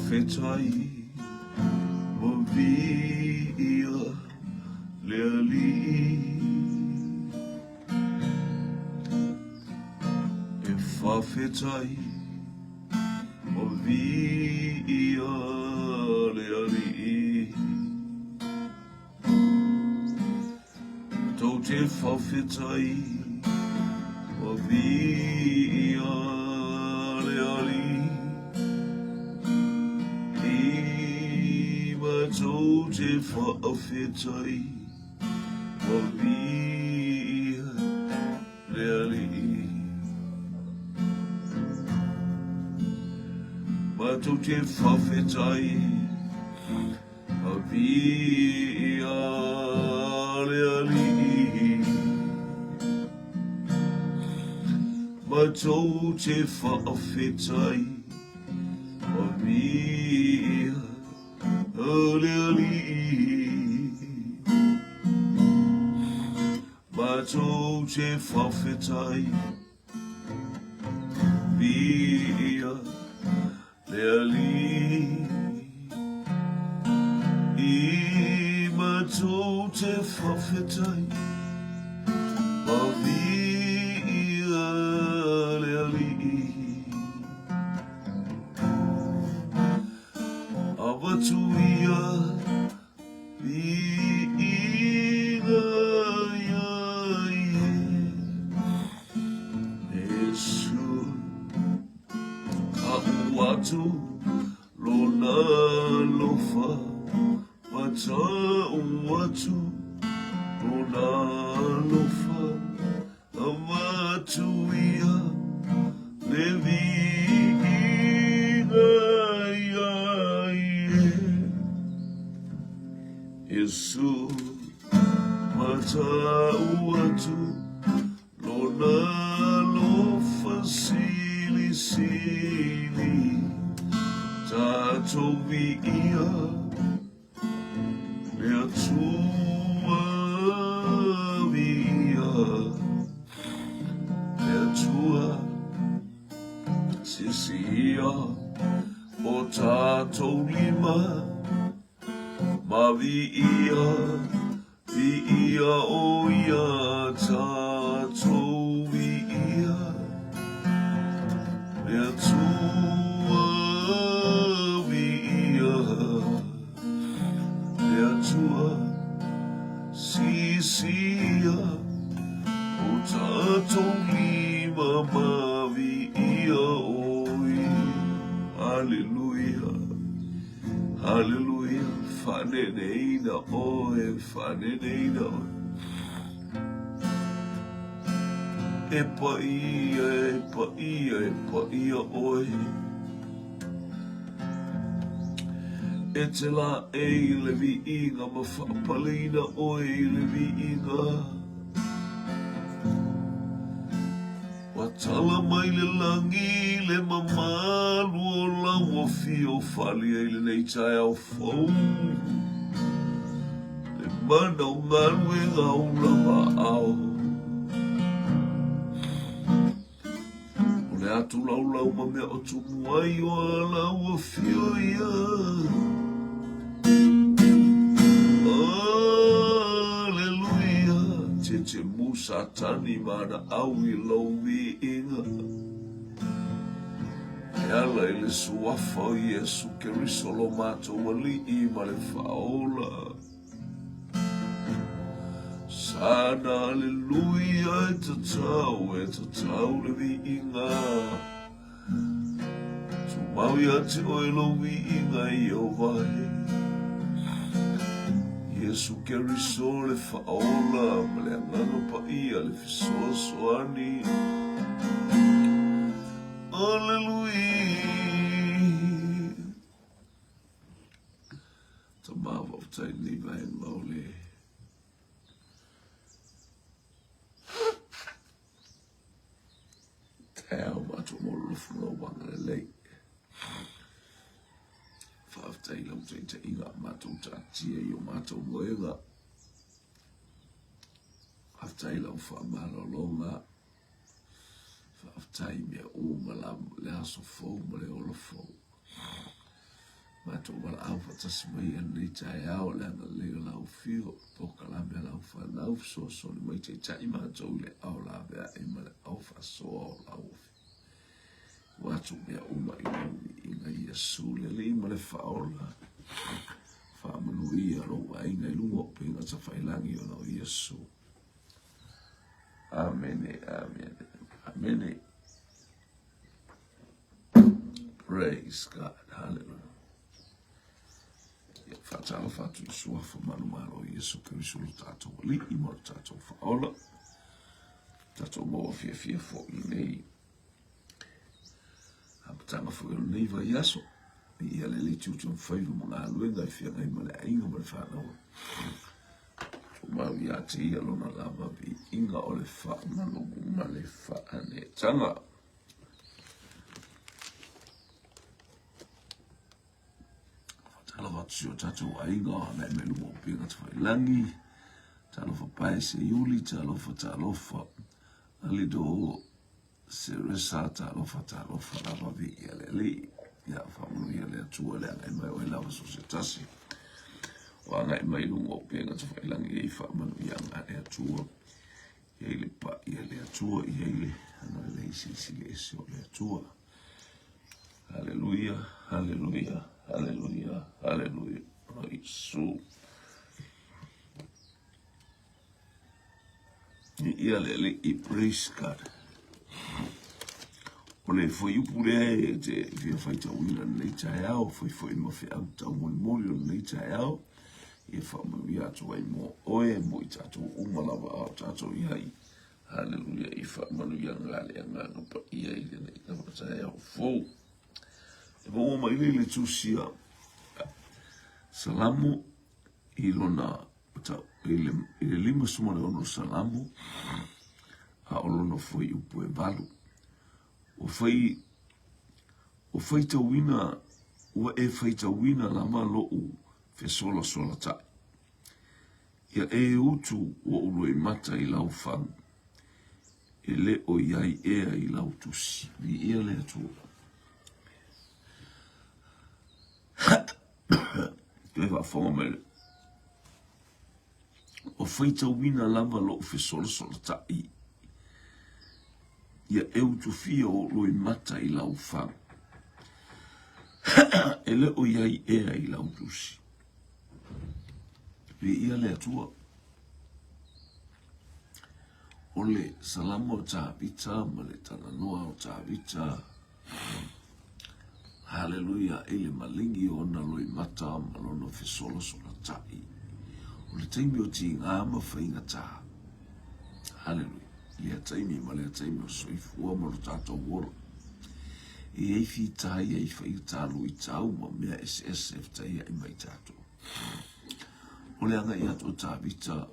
Fa'afetai ma viia le Alii. E fa'afetai ma viia le Alii. Tou te fa'afetai ma viia le Alii. I ma tou te fa'afetai ma viia le Alii. Ma tou te fa'afetai ma viia le Alii. Ma tou te fa'afetai ma viia le Alii. Ma tou te fa'afetai viia le Alii. I matou te fa'afetai ma viia le Alii. Avatu ia viiga ia Iesu. Ta'u atu lona alofa, ma ta'u atu lona alofa, avatu ia le viiga ia Iesu, ma ta'u atu Lona alofa silisili, tatou viia le Atua, viia le Atua, sisia o tatou lima, ma viia Viia o ia tatou viia le Atua viia le Atua sisia o tatou lima ma viia o ia Aleluia Haleluia, faaneneina oe, faaneneina oe. E paia, e paia, e paia oe. E te la e i le viiga ma faapaleina oe i le viiga. Ua tala mai le lagi le mamalu o lau afio fale ai lenei taeao fou. Le mana o galuega o lava ao. O le atu laulau ma mea o tumu ai o a lau afio ia. Aleluia, te mu Satani ma ana au i lou viiga. E ala i le suafa o Iesu Keriso lo matou Alii ma le Faaola. Sana aleluia e tatau, e tatau le viiga. Tumau ia te oe lou viiga Ieova e. Iesu Keriso le Faaola ma le Agaga Paia le fesoasoani. Aleluia. Tama faafetai lenei vaega o le Taeao matou mo le lofu lau agalelei. Faafetai lau taitaiga matou taatia i o matou moega. Faafetai lau faamalologa. Faafetai mea uma la le aso fou ma le ola fou. Matou valaau faatasi mai i lenei taeao le agalelei o lau afio, polokalame a lau fanau, fesoasoani mai taitai matou i le ao laveai ma le ao faasoa o lau afio. Ua atu mea uma i lau viiga Iesu le Alii ma le Faaola. Faamanuia lou aiga i luga o upega tafailagi ona o Iesu. Amene, amene, amene. Praise God. Hallelujah. Ia faatalofa atu i suafa manumalo o Iesu Keriso lo tatou Alii ma lo tatou Faaola. Tatou maua fiafia foi i lenei amataga foi o lenei vaiaso. Ia le alii tiute ma faiva ma galuega e feagai ma le aiga ma le fanau. Tumau ia te ia lona lava viiga o le faamalu ma le faanetaga. Talofa atu si o tatou aiga o agai mai luma o upega tafailagi. Talofa pae se iuli, talofa, talofa. Alido Seresa, talofa, talofa lava viia le Alii. Ia faamanuia le Atua le agai mai oe lava so se tasi. O agai mai luga o upega tafailagi e i faamanuiaga a le Atua. I ai le pa'i a le Atua, i ai le agalelei silisili ese o le Atua. Haleluia, haleluia, haleluia, haleluia. O Iesu. Ia le Alii, praise God. O le fuaiupu lea e te fia faitauina i lenei taeao, fai foi ma feau taumolimoli o lenei taeao, ia faamanuia atu ai mo oe, mo i tatou uma lava a o tatou i ai. Haleluia, i faamanuiaga a le Agaga Paia i lenei lava taeao fou. E maua mai le tusi a Salamo i lona i le 56 Salamo, a o lona fuaiupu e 8. Ua fai, ua faitauina, ua e faitauina lava lo'u fesolasolata'i. Ia e utu o'u loimata i lau fagu, e le o i ai ea i lau tusi. Viia le Atua. Toe faafofoga mai le. Ua faitauina lava lo'u fesolasolata'i ia e utufia o'u loimata i lau fagu, e le o i ai ea i lau tusi. Viia le Atua. O le Salamo o Tavita ma le talanoa o Tavita. Haleluia i le maligi o ona loimata ma lona fesolasolata'i. O le taimi o tigā ma faigata. Haleluia. I lea taimi ma lea taimi o soifua ma lo tatou ola. E i ai fita, e i ai faigata luitau ma mea eseese e fetaia'i mai tatou. O le agai atu o Tavita,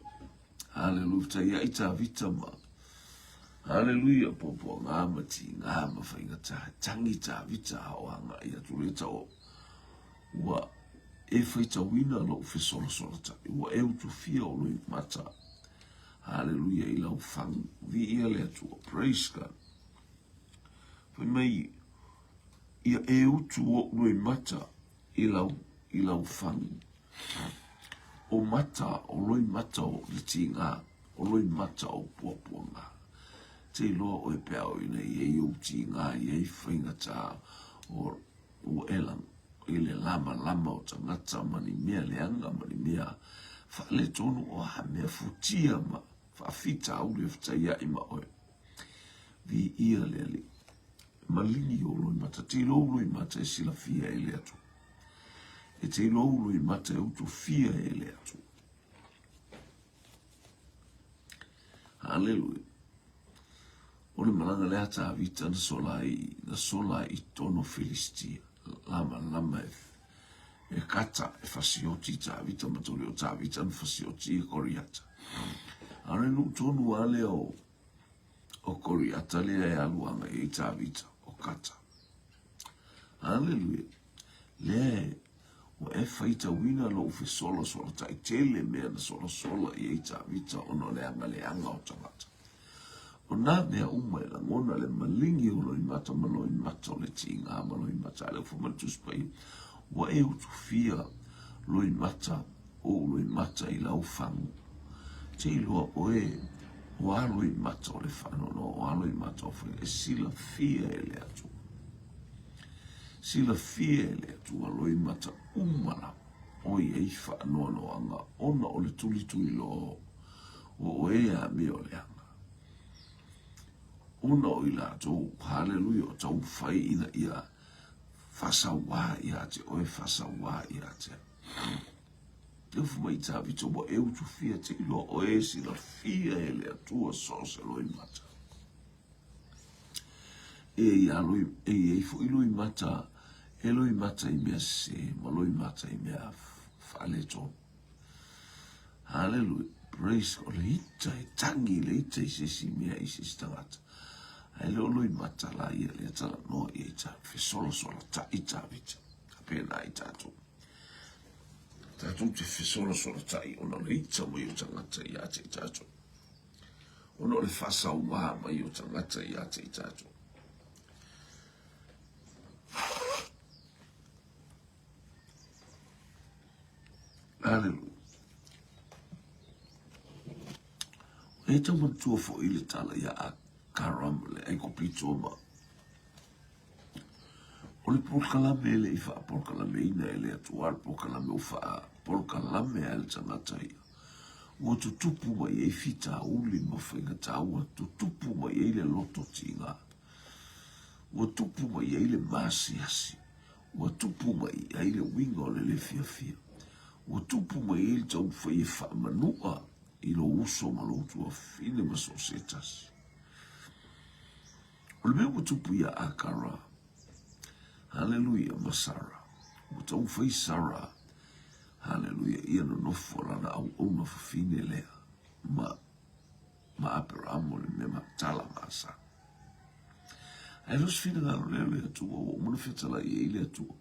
haleluia, fetaia'i Tavita ma Haleluia, puapuaga ma tiga ma faigata, tangi Tavita a o agai atu le tau ua e faitauina lou fesolasolata'i, ua e utufia o loimata. Haleluia i lau fagu, viia le Atua, praise God. Fai mai, ia e utu o'u loimata i lau, i lau fagu. O mata, o loimata o le tiga, o loimata o puapuaga. Te iloa oe pe a o ina i ai ou tiga, i ai faigata o ua e i le lamalama o tagata ma ni mea leaga ma ni mea faaletonu o a mea futia ma faafitauli e fetaia'i ma oe. Viia le Alii. Maligi ou loimata, te iloa ou loimata e silafia e le Atua. E te iloa ou loimata e utufia e le Atua. Haleluia. O le malaga lea a Tavita na sola ai, na sola ai i totonu o Filistia, lamalama e, e kata, e fasioti Tavita ma toli o Tavita na fasioti i Koriata. A o le nuu tonu lava lea o, o Koriata lea e alu agai ai Tavita, o Kata. Haleluia. Lea e, ua e faitauina lou fesolasolata'i tele mea na solasola i ai Tavita ona o le agaleaga o tagata. O nā mea uma e lagona le maligi o loimata ma loimata o le tiga ma loimata a le ufa ma le Tusi Paia. Ua e utufia loimata ou loimata i lau fagu. Te iloa oe o a loimata o le faanoanoa, o a loimata o faiga, e silafia e le Atua. Silafia e le Atua loimata uma lava o i ai faanoanoaga ona o le tulituliloa o oe e amioleaga. Ona o i latou, haleluia, o taumafai ina ia faasauā ia te oe, faasauā ia te au. Tofu mai Tavita ua e utufia te iloa oe e silafia e le Atua so o se loimata. E ia loi, e iai foi loimata, e loimata i mea sese ma loimata i mea faaletonu. Haleluia. Praise God. O le ita e tangi le ita i se isi mea i se isi tagata. Ae le o loimata la ia lea talanoa i ai ta fesolasola ta'i Tavita. Faapena i tatou. Tatou te fesolasolata'i ona o le ita mai o tagata ia te i tatou. Ona o le faasauā mai o tagata ia te i tatou. Aleluia. E tau manatua foi le tala ia Akaram le Aikupito ma O le polokalame e le i faapolokalameina e le Atua le polokalame ua faapolokalame a e le tagata ia. Ua tutupu mai ai fitauli ma faigata, ua tutupu mai ai le loto tiga, ua tupu mai ai le maasiasi, ua tupu mai ai le uiga o le le fiafia, ua tupu mai ai le taumafai e faamanu'a i lou uso ma lou tuafafine ma so o se tasi. O le mea ua tupu iā Akara, haleluia, ma Sara, ua taumafai Sara, haleluia, ia nonofo lana auauna fafine lea ma, ma Aperamo le mea matala masani. Ae le o se finagalo lea o le Atua, ua uma ona fetalai i ai le Atua,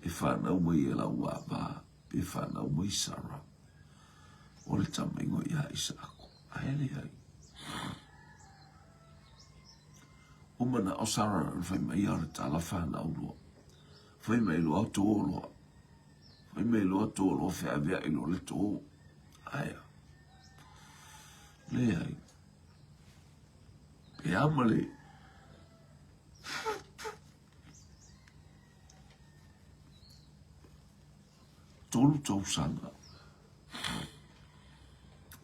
e fanau mai e lau ava, pe fanau mai Sara, o le tama igoa ia Isaako. Ae leai. Ua manao Sarah na fai mai ia o le tala fanau loa. Fai mai loa tō loa. Fai mai loa tō loa feaveai loa le tō. Aia. Leai. Pe a ma le 3 tausaga.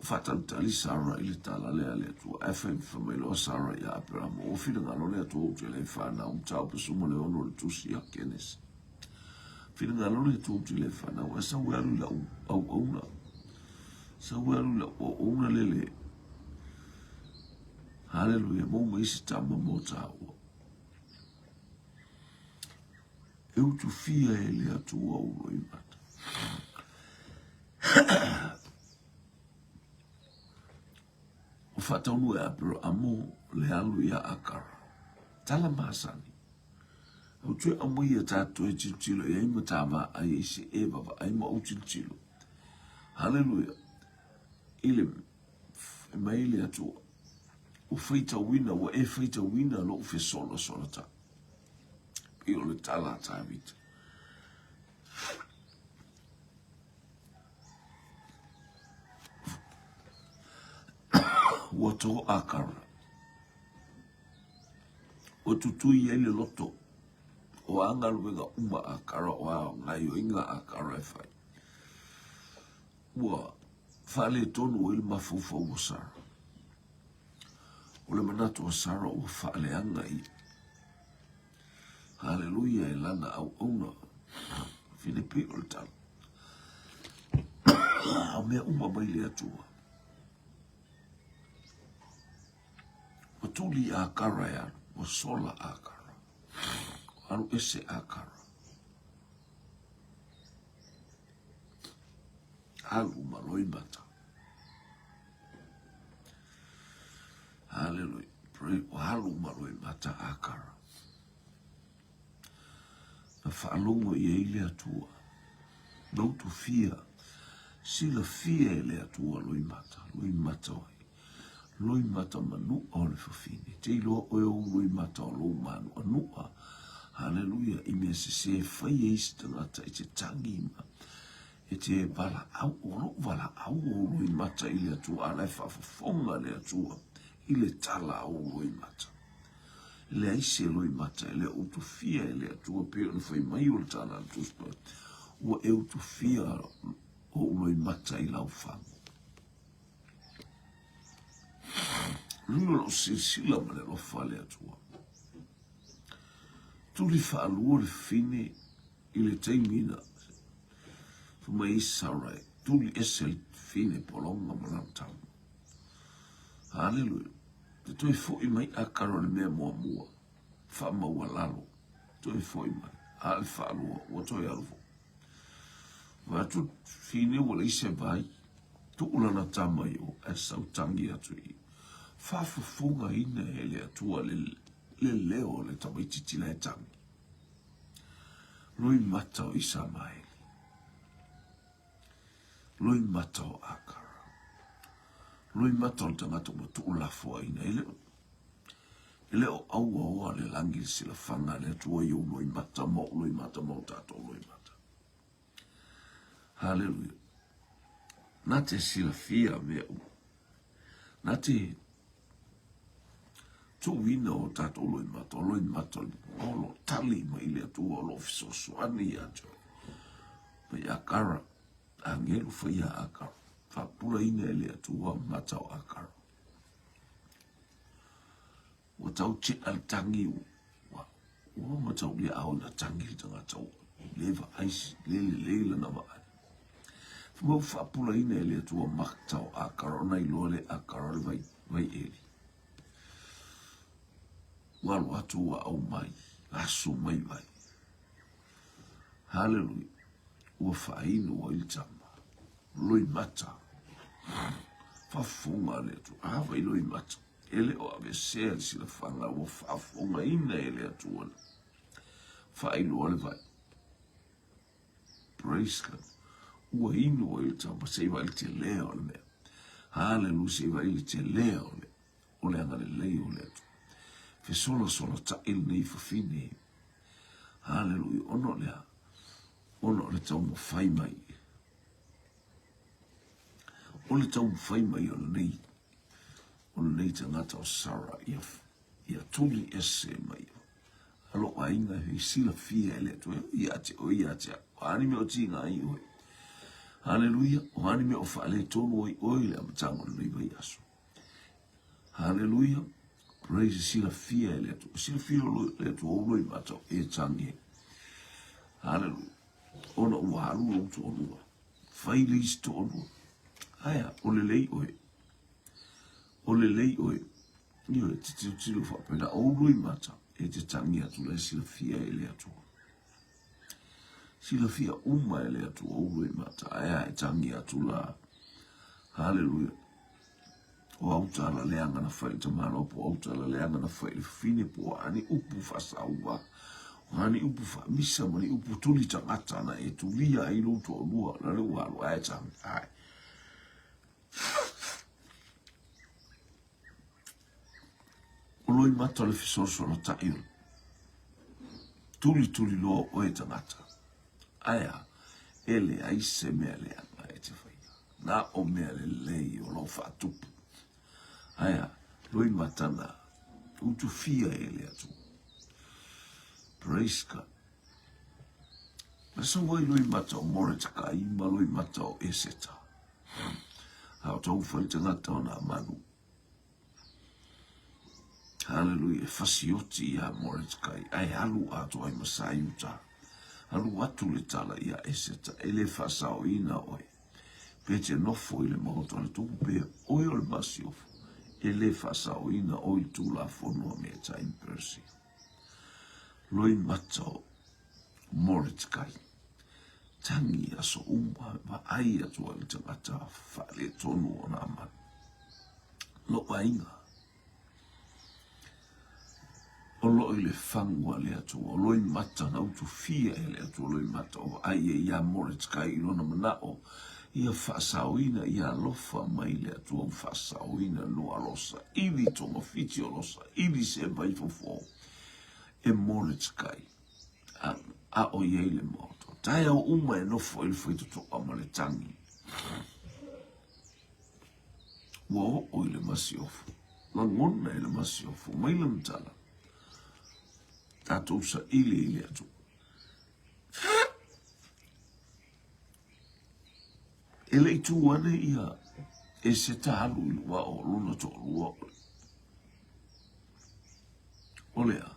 Ua faatalitali Sarah i le tala lea a le Atua. Ae fai mai loa Sarah ia Aperamo, Ua finagalo le Atua ou te le fanau, Mataupu 16 o le tusi a Kenesi. Finagalo le Atua ou te le fanau, ae sau e alu i lau auauna. Sau e alu i lau auauna lele. Haleluia, maua mai se tama mo tāua. E utufia e le Atua ou loimata. Ua faataunuu e Aperaamo le alu iā Akara. Tala masani. Au toe aumaia ta toe tilotilo i ai ma ta vaai ai se e vavaai ma ou tilotilo. Haleluia. I le mai le Atua. Ua faitauina, ua e faitauina lou fesolasolata. Pei o le tala a Tavita. Ua tō Akara. Ua tutui ai le loto o a galuega uma a Akara, o a gaioiga a Akara e fai. Ua faaletonu ai le mafaufau o Sara. O le manatu o Sara ua faaleaga ia. Haleluia e lana auauna. Filipi o le tala. O mea uma mai le Atua. Ua tuli Akara e alu, ua sola Akara. Ua alu ese Akara. Alu ma loimata. Haleluia. Pray, ua alu ma loimata Akara. Na faalogo i ai le Atua. Na utufia, silafia e le Atua loimata, loimata o ai. Loimata manu'a o le fafine. Te iloa oe ou loimata o lou manu'anu'a. Haleluia, i mea sese e fai e isi tagata e te tangi ma e te valaau, o lou valaau o ou loimata i le Atua, a la e faafofoga le Atua i le tala a ou loimata. E leai se loimata e le o utufia e le Atua, pei ona fai mai o le tala a le Tusi Paia, ua e utufia ou loimata i lau fagu. Luna o lou silasila ma le alofa a le Atua. Tuli faalua le fine i le taimi na fai mai ai Sarai, tuli ese le fine pologa ma lana tama. Haleluia. Te toe foi mai Akara o le mea muamua, faamaualalo, toe foi mai. A le faalua, ua toe alu foi. Vaai atu fine ua leai se vai, tuu lana tama i o, ae sau tangi atu i i. Faafofogaina e le Atua le, le leo o le tamaitiiti la e tangi. Loimata o Isamaeli. Loimata o Akara. Loimata o le tagata ua tuulafoaina. E le o, e le o auaoa le lagi le silafaga a le Atua i ou loimata ma ou loimata ma o tatou loimata. Haleluia. Na te silafia mea uma. Na te tuuina o tatou loimata, o loimata o lo tali mai le Atua o lo fesoasoani ia te oe. Mai Akara, agelu faia Akara, faapulaina e le Atua mata o Akara. Ua tau tea le tangi, ua ua mataulia ao na tangi le tagata ua le vaai, le lelei lana vaai. Fai mai ua faapulaina e le Atua mata o Akara ona iloa le Akara le vai, vai eli. Ua alu atu ua aumai, aso mai vai. Haleluia. Ua faainu ai le tama. Loimata. Faafofoga le Atua. A vai loimata. E le o aveesea le silafaga ua faafofogaina e le Atua le faailoa le vai. Praise God. Ua inu ai le tama se i vaai le telea o le mea. Haleluia, se i vaai le telea o le, o le agalelei o le Atua. Fesolasolataʻi lenei fafine. Haleluia, ona o le a? Ona o le taumafai mai. O le taumafai mai o lenei o lenei tagata o Sarah ia, ia tuli ese mai a lou aiga e silafia e le Atua ia te oe ia te au. O a ni mea o tiga ai oe. Haleluia. O a ni mea o faaletonu ai oe i le amataga o lenei vaiaso. Haleluia. Praise silafia e le Atua. Silafia o le Atua o loimata o e tangi. Haleluia. Ona ua alu lou toalua. Fai le isi toalua. Aea, o lelei oe. O lelei oe. Ioe, te tilotilo faapena, o ou loimata, e te tangi atu la e silafia e le Atua. Silafia uma e le Atua ou loimata, ae a e tangi atu la. Haleluia. O au tala leaga na fai i le tamaloa po o au tala leaga na fai i le fafine po o a ni upu faasauva, o a ni upu faamisa ma ni upu tuli tagata na e tulia ai lou toalua, la le ua alu ae tangi, ae. O loimata o le fesoasoanataʻi o le tulituli loa o oe tagata. Ae a, e leai se mea leaga e te faia. Na o mea lelei o lou faatupu. Ae a, loimata na utufia e le Atua. Praise God. Na sau ai loimata o Moretekai ma loimata o Eseta. A o tou fai tagata o nā manu. Haleluia, e fasioti iā Moretekai, ae alu atoa ai ma Saiuta. Alu atu le tala iā Eseta, e le faasaoina oe. Pe te nofo i le maota o le tupu, pe oe o le masiofo, e le faasaoina oe i le Tulafono a Metai ma Persia. Loimata o Moretekai. Tangi aso uma, vaai atu ai le tagata faaletonu o nā manu. Lou aiga, o loo i le fagu a le Atua, o loimata na utufia e le Atua loimata o vaai ai iā Moretekai i lona manao, ia faasaoina, ia alofa mai le Atua ua faasaoina lua o lo saili togafiti o lo saili se vaifofo e Moretekai. A o i ai le maota. O taeao uma e nofo ai le faitotoa ma le tagi. Ua oo i le masiofo. Lagona i le masiofo. Mai lana tala. Tatou saili i le Atua. E le i tu ane ia Eseta alu i luga o lona toalua o le a,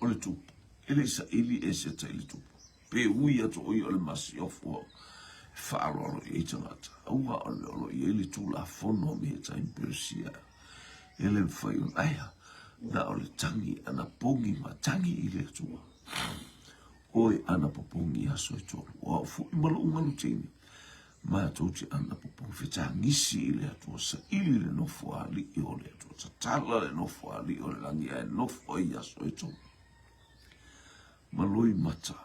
o le tupu. E le i saili Eseta i le tupu. Pe ui atu o ia o le masiofo e faaaloalo i ai tagata. Aua o le mea o lo o i ai le Tulafono a Meta i Persia. E le mafai ona aea na o le tagi anapogi ma tagi i le Atua. Oe anapopogi i aso e tolu, o au foi ma lou galu teine, matou te anapopogi fetagisi i le Atua, saili le nofo a alii o le Atua, tatala le nofo a alii o le lagi ae nofo ai i aso e tolu. Ma loimata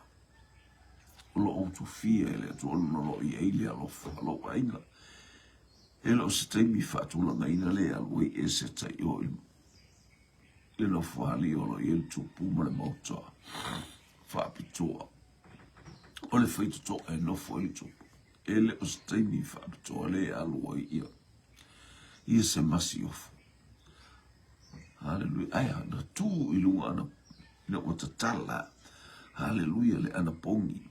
o lo o utufia e le Atua ona o lo o i ai le alofa a lou aiga. E le o se taimi faatulagaina lea e alu ai Eseta i o i le nofoalii o lo o i ai le tupu ma le maota faapitoa. O le faitotoa e nofo ai le tupu. E le o se taimi faapitoa lea e alu ai ia, ia se masiofo. Haleluia. Ae a, na tu i luga ana, ina ua tatala. Haleluia le anapogi.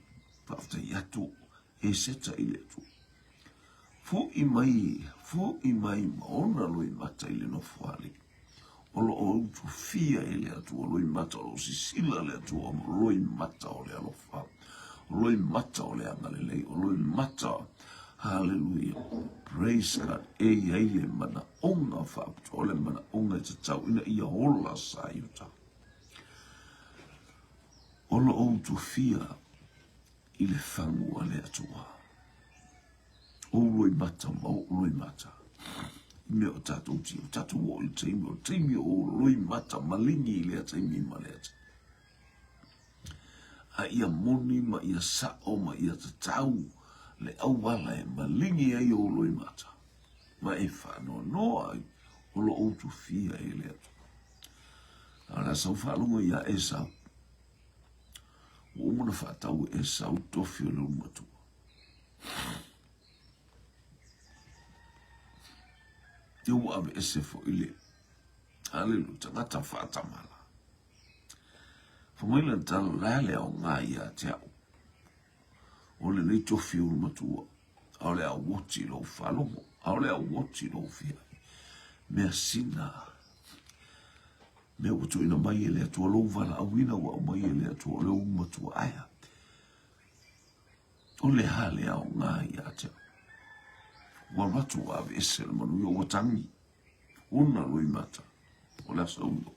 Faafetai atu e seta i le Atua. Fo'i mai, fo'i mai ma ona loimata i le nofoalii. O lo o utufia e le Atua loimata, o lo o sisila le Atua ma loimata o le alofa, o loimata o le agalelei, o loimata, haleluia, praise God, e i ai le manaoga faapitoa, o le manaoga e tatau ina ia ola sa Iuta. O lo o utufia i le fagu a le Atua. Ou loimata ma ou loimata. I mea o tātou ti, o tātou o i taimi, o taimi o ou loimata maligi i lea taimi ma lea taimi. A ia moni ma ia sao ma ia tatau le auala e maligi ai ou loimata, ma e whaanoanoa ai o lo ou tufia e le Atua. A o le a sau faalogo iā Esau. Ua uma ona faatau e Esau tofi o le ulumatua. Ia ua aveese foi le Haleluia, tagata faatamala. Fai mai lana tala, o le a le aoga ia te au? O lenei tofi ulumatua, ʻaʻole auoti i lou faalogo, ʻaʻole auoti i lou fiai. Mea sina mea ua tuuina mai e le Atua, lou valaauina ua aumai e le Atua, o le ou matua aea. O le a le aoga ia te au? Ua alu atu ua aveese le manuia, ua tagi, ona loimata, o le aso ulo.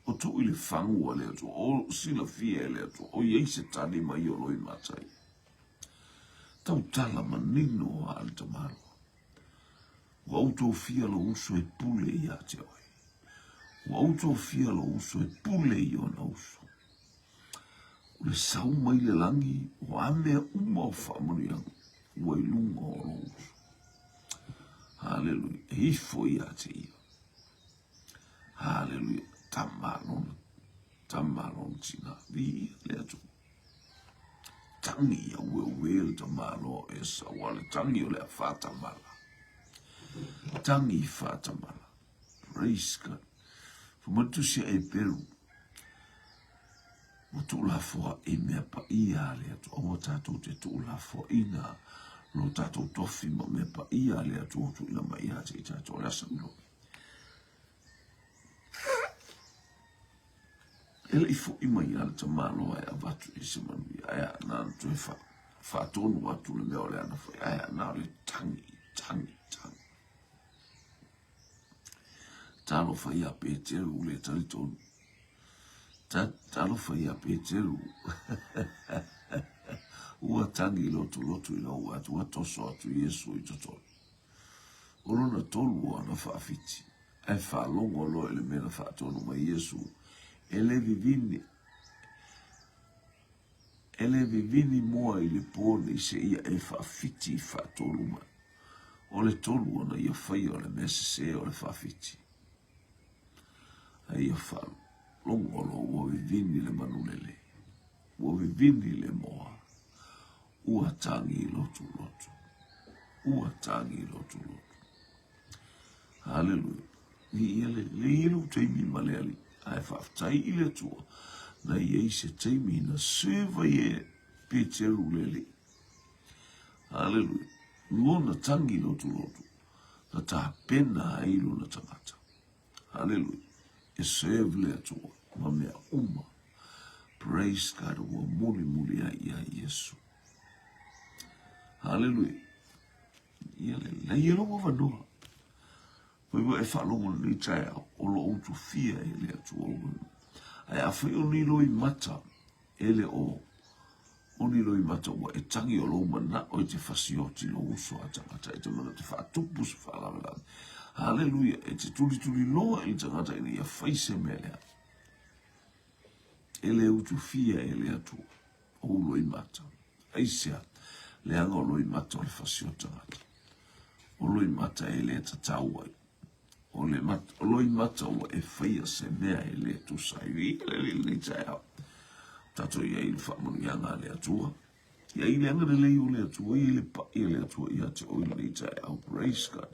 O tuu i le fagu a le Atua, o silafia e le Atua, o i ai se tali mai o loimata ia. Tautala manino a le tamaloa. Ua ou tofia lou uso e pule ia te oe. Ua ou tofia lou uso e pule i ona uso. O le sau mai le lagi, o a mea uma o faamanuiaga, ua i luga o lou uso. Haleluia. E ifo ia te ia. Haleluia. Tama lona, tama lona tina. Viia le Atua. Tangi ia ueue le tamaloa o Esau, a le tangi o le a faatamala. Tangi faatamala. Praise God. Fai mai le tusi a Eperu, ua tuulafoai mea paia a le Atua. Aua tatou te tuulafoaiina lo tatou tofi ma mea paia a le Atua ua tuuina mai ia te i tatou. O le a saunoa? E le i fo'i mai lava le tamaloa e avatu i se manuia, ae a na ona toe faatonu atu le mea o le ana fai, ae a na o le tagi, tagi, tagi. Talofa ia Peteru le talitonu. Talofa ia Peteru. Ua tagi lotoloto ina ua atu, ua toso atu Iesu i totonu. O lona tolu o ana faafiti, ae faalogo loa i le mea na faatonu mai Iesu, e le vivini, e le vivini moa i le po nei seia e faafiti i faatolu mai. O le tolu ona ia faia o le mea sese o le faafiti. Ae ia faalogo loa ua vivini le manulele. Ua vivini le moa. Ua tagi lotulotu. Ua tagi lotulotu. Haleluia. Viia le lei lou taimi ma le Alii. Ae faafetai i le Atua na i ai se taimi na serve ai e Peteru le Alii. Haleluia. Lona tagi lotulotu na tapena ai lona tagata. Haleluia. E serve le Atua ma mea uma. Praise God. Ua mulimuli ai ia Iesu. Haleluia. Ia lelei e lou avanoa. Fai ua e faalogo i lenei taeao, o lo o utufia e le Atua ou manu. Ae afai o ni loimata e le o o ni loimata ua e tagi o lou manao i te fasioti lou uso a tagata e te manao te faatupu se faalavelave. Haleluia, e te tulituli loa i le tagata ina ia fai se mea lea. E le utufia e le Atua ou loimata. Aisea? Leaga o loimata o le fasi o tagata. O loimata e le tatau ai. O le mat, o loimata ua e faia se mea e le tusa ai. Viia le Alii i lenei taeao. Tatou i ai i le faamanuiaga a le Atua. Ia i le agalelei o le Atua, ia i le paʻi a le Atua ia te oe i lenei taeao. Praise God.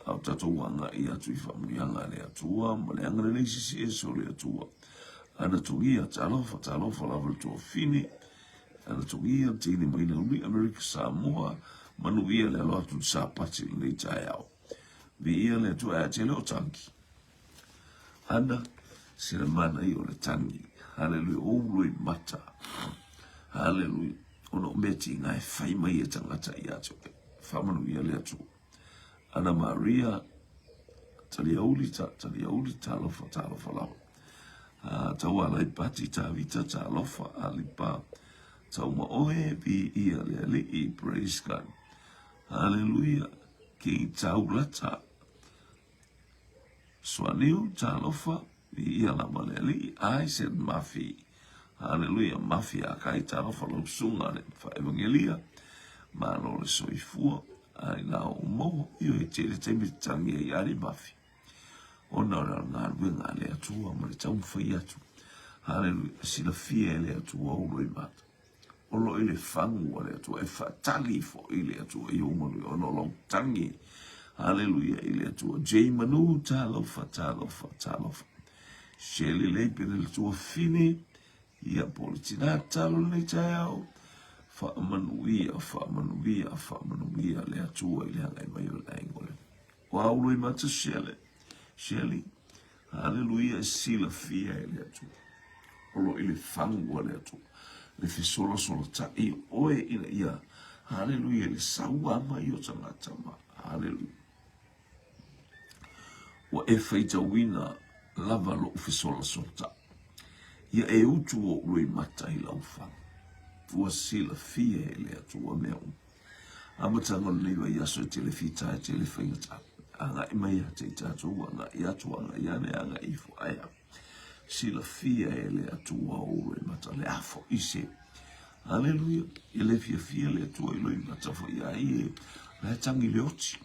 A o tatou agai atu i faamanuiaga a le Atua ma le agalelei sisiese o le Atua. Ana togia, talofa, talofa lava le tuafine. Ana togia, teine mai Lauli, Amerika Samoa, manuia le alo atu i le Sapati i lenei taeao. Viia le Atua, ae tele o tangi. Ana, sina manaia o le tangi. Haleluia, o uloi mata. Haleluia. Ona o mea tiga e fai mai e tagata ia te oe. Faamanuia le Atua. Ana Maria, Taliauli, ta, Taliauli, talofa, talofa lava. Taualai Pati, Tavita, talofa, Alipa, Taumaoe, viia le Alii, praise God. Haleluia, King Taulata, Suaniu, talofa, viia lava le Alii, I said Mafi, haleluia, Mafi a kai talofa lau susuga le Faevangelia, malo le soifua, ai la o maua, io e tele taimi te tangi ai ali Mafi, ona o le galuega a le Atua ma le taumafai atu, haleluia, silafia e le Atua ou loimata. O lo i le fagu a le Atua, e faatali foi le Atua i ou manuia, ona o lau tagi, haleluia, i le Atua. J Manu, talofa, talofa, talofa. Shelley lei pele le tuafine, ia po le tina talo lenei taeao, faamanuia, faamanuia, faamanuia le Atua i le agai mai o le aiga o le O au loi mata Shelley, Shelley, Haleluia, e silafia e le Atua. O lo i le fagu a le Atua. Le fesolasolataʻi o oe ina ia, haleluia, le saua mai o tagata ma, haleluia. Ua e faitauina lava loʻu fesolasolataʻi. Ia e utu oʻu loimata i lau fagu. Ua silafia e le Atua mea uma. Amataga o lenei vaiaso e tele fita e tele faigata. Agai mai ia te i tatou, agai atu, agai ane, agai ifo, ae a. Silafia e le Atua o loimata, le a foi se. Aleluia, e le fiafia le Atua i loimata foi a ia, la e tangi le oti.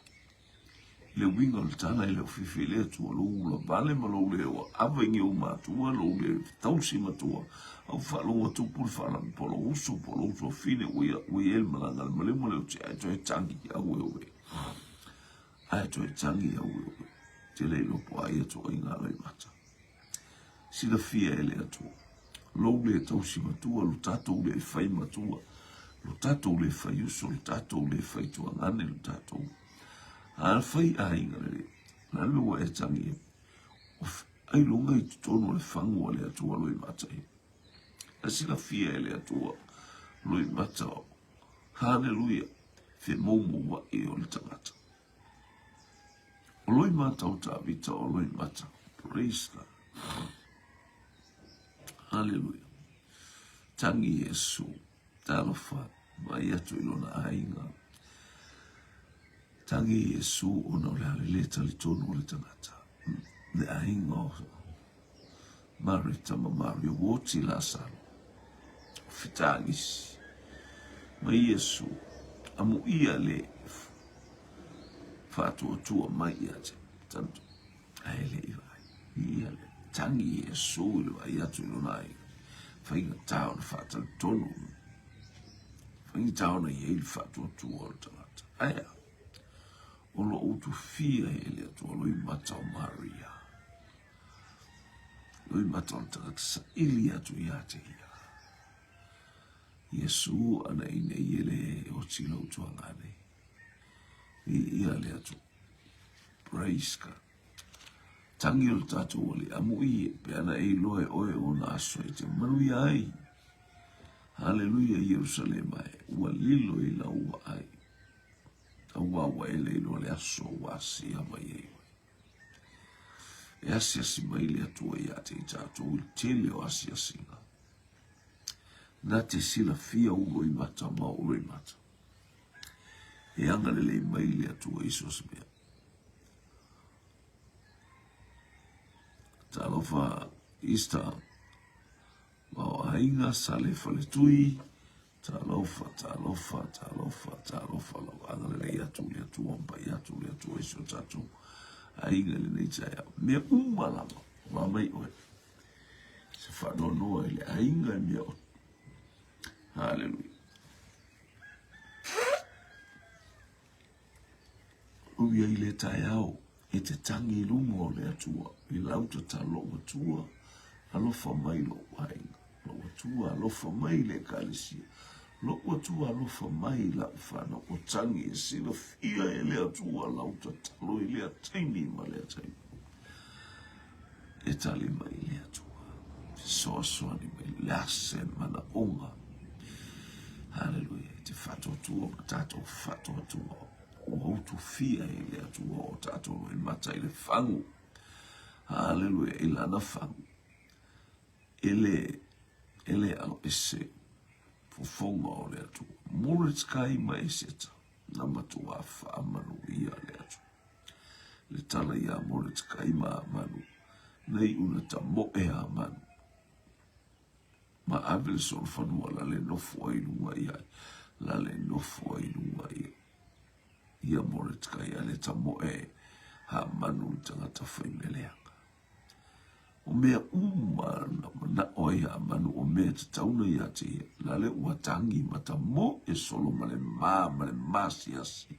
Le uiga o le tala e le o fiafia i le Atua, lou ula vale ma lou le ava i ni ou matua, lou le tausi matua, au faalogo atu po le faalagi, po o lou uso, po o lou tuafine, ua ia, ua i ai le malaga a le maleu ma le oti, ae toe tagi, aueue. Ae toe tagi, aueue. Te le iloa po o ai ituaiga loimata. Silafia e le Atua. Lou le tausi matua, lo tatou le fai matua, lo tatou le fai uso, lo tatou le fai tuagane, lo tatou a fai aiga lelei. O le a le mea ua e tagi ai? Ailoga i totonu o le fagu a le Atua loimata ia. E silafia e le Atua loimata o Haleluia, femoumouaʻi o le tagata. O loimata o Tavita o loimata. Praise God. Haleluia. Tangi Iesu. Talofa mai atu i lona aiga. Tangi Iesu ona o le a le talitonu o le tagata. Le aiga o Mareta ma Maria ua oti Lasalo. O fetagisi. Ma Iesu amuia le faatuatua mai ia te tanto. Ae le i vaai. Ia le tangi Iesu i le vaai atu i lona aiga. Faigata ona faatalitonu, faigata ona i ai le faatuatua o le tagata. Ae a? O lo o utufia e le Atua loimata o Maria. Loimata o le tagata saili atu ia te ia. Iesu ana ina i ele o tila utuanga nei. I ia le Atua. Praise God. Tangi o le tatou Alii, amuia pe ana e iloa e oe ona aso e te manuia ai. Haleluia Ierusalema e, ua lilo i lau vaai. Auā ua e le iloa le aso ua asia mai ai oe. E asiasi mai le Atua ia te i tatou i le tele o asiasiga. Na te silafia ou loimata ma ou loimata. E agalelei mai le Atua i so o se mea. Talofa Easter ma o aiga Sale Faletui, talofa, talofa, talofa, talofa lau agalelei atu le Atua ma pai atu le Atua i si o tatou aiga i lenei taeao. Mea uma lava, va mai oe. Se faanoanoa i le aiga i mea o. Haleluia. Ui ai le taeao e te tangi i luma o le Atua, i lau tatalo lou Atua, alofa mai lou aiga, lou Atua alofa mai le Ekalesia, lou Atua alofa mai lau fanau, o tangi e silafia e le Atua lau tatalo i lea taimi ma lea taimi. E tali mai le Atua, fesoasoani mai le ase manaoga. Haleluia, e te faatuatua ma tatou faatuatua, ua utufia e le Atua o tatou loimata i le fagu. Haleluia, i lana fagu. E le, e le aloese fofoga o le Atua. Moretkai ma Eseta, na matua faamanuia le Atua. Le tala iā Moretkai ma Amanu, nei una tamoe a Amanu. Ma ave le solofanua la le nofo ai luga ia, la le nofo ai luga ia. Ia Moretkai a le tamoe Hamanu le tagata faimeleaga. O mea uma na manao ai Hamanu o mea tatauna ia te ia, la le ua tangi ma tamoe solo ma le ma ma le masiasi.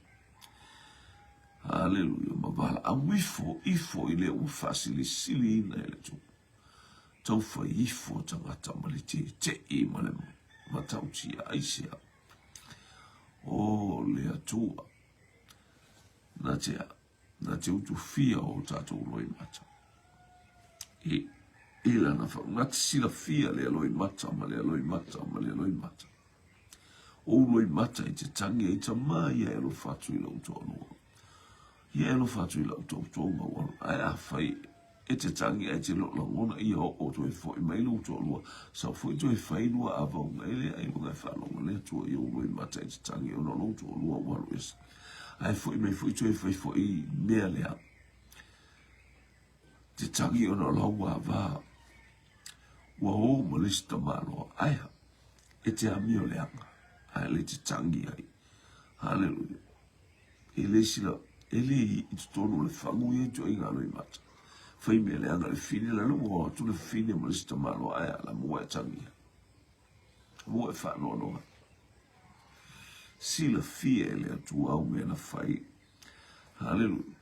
Haleluia, ma valaau ifo, ifo i le ua faasilisiliina e le Atua. Taufai ifo tagata ma le teteʻi ma le matautia aisea. O le Atua, na te, na te utufia o tatou loimata. I, i lana whau, na te silafia lea loimata ma lea loimata ma lea loimata. Ou loimata i te tangi ai tamā ia e alofa atu i lou toalua. Ia e alofa atu i lau toutou ua ae afai e te tangi ae te le o lagona ia oo toe foi mai lou toalua, sau foi toe fai lua avauga e le ailoga e faalogo le Atua i ou loimata i te tangi ona o lou toalua ua alu ese. Ae foi mai foi toe fai foi mea leaga. Te tangi ona o lau ava ua o ma le isi tamaloa. Ae a? E te amio leaga, ae le te tangi ai. Haleluia. E le sila, e le i totonu o le fagu ia ituaiga loimata. Fai mea leaga le fine, la le ua o atu le fine ma le isi tamaloa, ae a la mua e tangi ai. Mua e faanoanoa. Silafia e le Atua au mea na fai. Haleluia.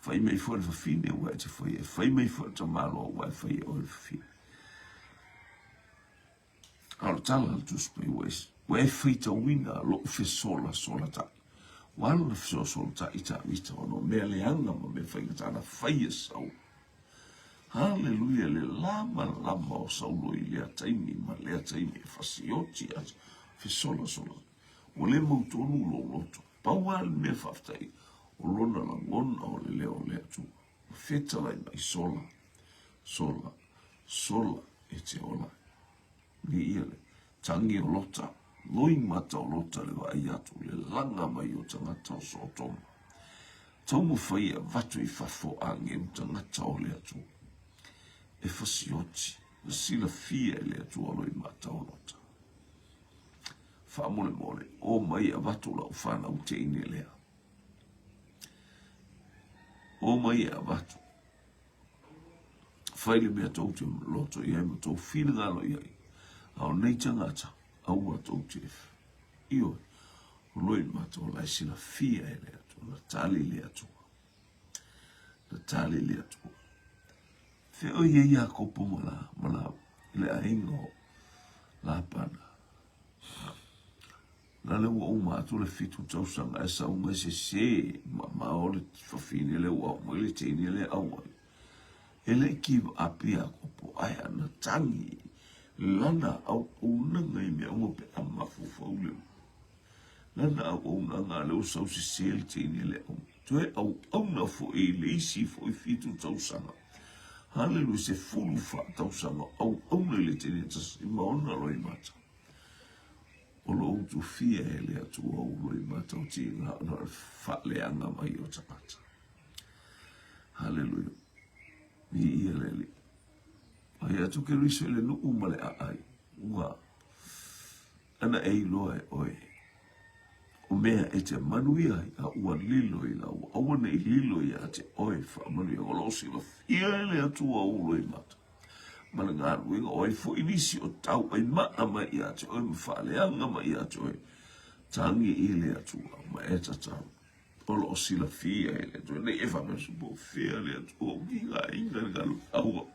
Fai mai foi le fafine ua e te fai e fai mai foi le tamaloa ua e fai e oe le fafine. A o le tala a le Tusi Paia ua e, ua e faitauina lou fesolasolataʻi. Ua alu na fesolasolataʻi Tāvita ona o mea leaga ma mea faigata na fai e Saulo. Haleluia, le lamalama o Saulo i lea taimi ma lea taimi e fasioti atu, fesolasola. Ua le mautonu lou loto. Pau lava le mea faafetai, o lona lagona o le leo o le Atua. Ua fetalai mai, sola, sola, sola e te ola. Viia le tangi o Lota, loimata o Lota le vaai atu, le laga mai o tagata o Sotoma. Taumafai e avatu i fafo agelu tagata o le Atua. E fasioti, na silafia e le Atua loimata o Lota. Faamolemole, o mai avatu lau fanau teine lea. O mai e avatu. Fai le mea tou te loto i ai ma tou finagalo i ai. A o nei tagata, aua tou te Ioe, o loimata o la e silafia e le Atua, na tali le Atua. Na tali le Atua. Fea o ia Iakopo ma la, ma la, le aiga o Lapana. Na le ua uma atu le fitu tausaga e sau mai se se ma ma o le fafine le ua mai le teine le auai. E le i give up Iakopo ae ana tagi lana auaunaga i mea uma pe a mafaufau le lana auaunaga a lea ua sau sese le teine le au toe auauna foi i le isi foi fitu tausaga. Haleluia, 14 tausaga auauna i le teine tasi ma ona loimata. O lo o utufia e le Atua ou loimata o tiga ona o le faaleaga mai o tagata. Haleluia. Viia le Alii. Ai atu Keriso i le nuu ma le aai, ua ana e iloa e oe o mea e te manuia ai, a ua lilo i lau, aua ne i lilo ia te oe faamanuia, o lo o silafia e le Atua ou loimata ma le galuega, o ai foi nisi o tau ai maa mai ia te oe ma faaleaga mai ia te oe, tagi i le Atua ma e tatalo. O lo o silafia e le Atua, nei e faapea po o fea le Atua o gigaina le galuega. Aua,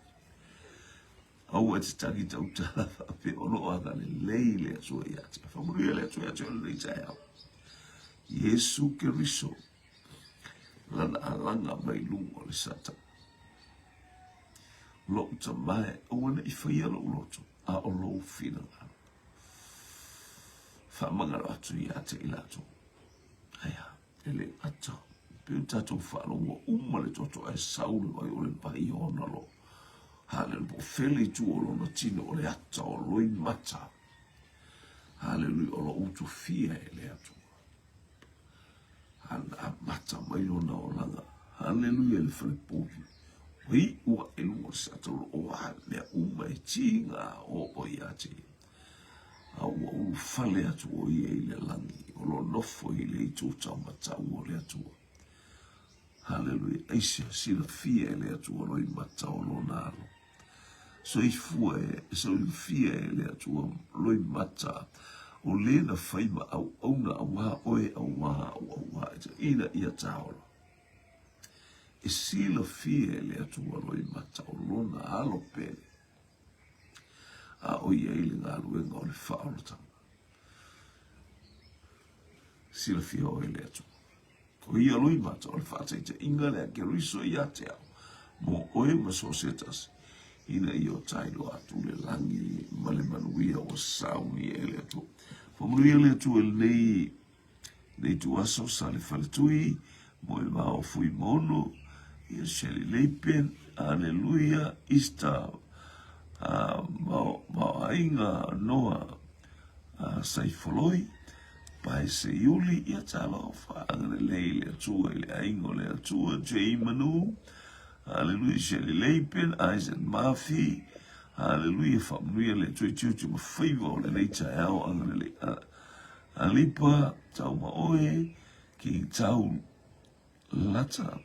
aua e te tagi tautala faapea o lo o agalelei le Atua ia te. Faamanuia le Atua ia te oe lenei taeao. Iesu Keriso, lana alaga mai luga o le Satani. Lou tama e, aua ne i faia lou loto, a o lou finagalo. Faamagalo atu ia te i latou. Aia, e le ata. Pe o tatou faalogo uma le toto ae sau le vai o le vai ona lo. Haleluia, po o fele i tua o lona tino o le ata o loimata. Haleluia, o lo utufia e le Atua. Ana amata mai lona olaga. Haleluia, le fale povi. Ua iu ae luga o le sata o lo o a mea uma e tiga o o ia te ia. A ua ulufale atu ʻo ia i le lagi, o lo o nofo i le itu taumatau o le Atua. Haleluia! Aisea silafia e le Atua loimata o lona alo? Soifua e, soifia e le Atua loimata o le na fai ma auauna auā oe auā au auā ina ia taola. E silafia e le Atua loimata o lona alo pele. A o i ai le galuega o le faaolataga. Silafia oe le Atua. O ia loimata o le faataitaiga lea Keriso ia te au, mo oe ma so o se tasi, ina ia o tailoa atu le lagi ma le manuia ua sauni e le Atua. Faamanuia le Atua i lenei Le Ituaso, Sale Faletui, Moemao Fuimono, ia Shelley Leipen, Aleluia, Easter, Maoaiga Noa Saifoloi, Pae Seiuli, ia talofa, agalelei le Atua i le aiga o le Atua, J Manu, Aleluia, Shelley Leipen, Isaac Murphy, Aleluia, faamanuia le Atua i tiute ma faiva o lenei taeao, agalelei. Alipa, tau ma oe, ki tau lata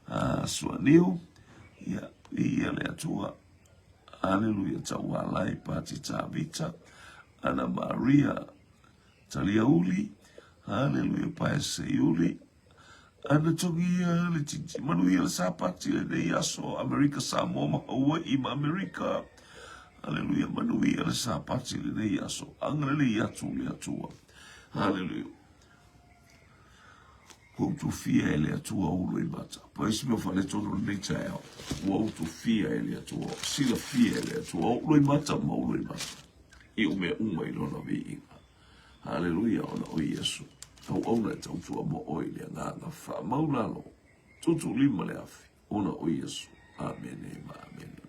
a Suaniu, ia, viia le Atua. Aleluia, tau alai Pati Tavita, Ana Maria Taliauli, aleluia, Pae Seiuli, Ana togia le titi, manuia le Sapati lenei aso, Amerika, Samoa ma Hawaii ma Amerika. Aleluia, manuia le Sapati lenei aso, agalelei atu le Atua. Aleluia. Ua utufia e le Atua ou loimata. Po isi mea faaletonu lenei taeao. Ua utufia e le Atua, silafia e le Atua ou loimata ma ou loimata. I o mea uma i lona viiga. Haleluia ona o Iesu auauna e tautua mo oe i le agaga faamaulalo tuutuulima le afi ona o Iesu. Amene ma amene.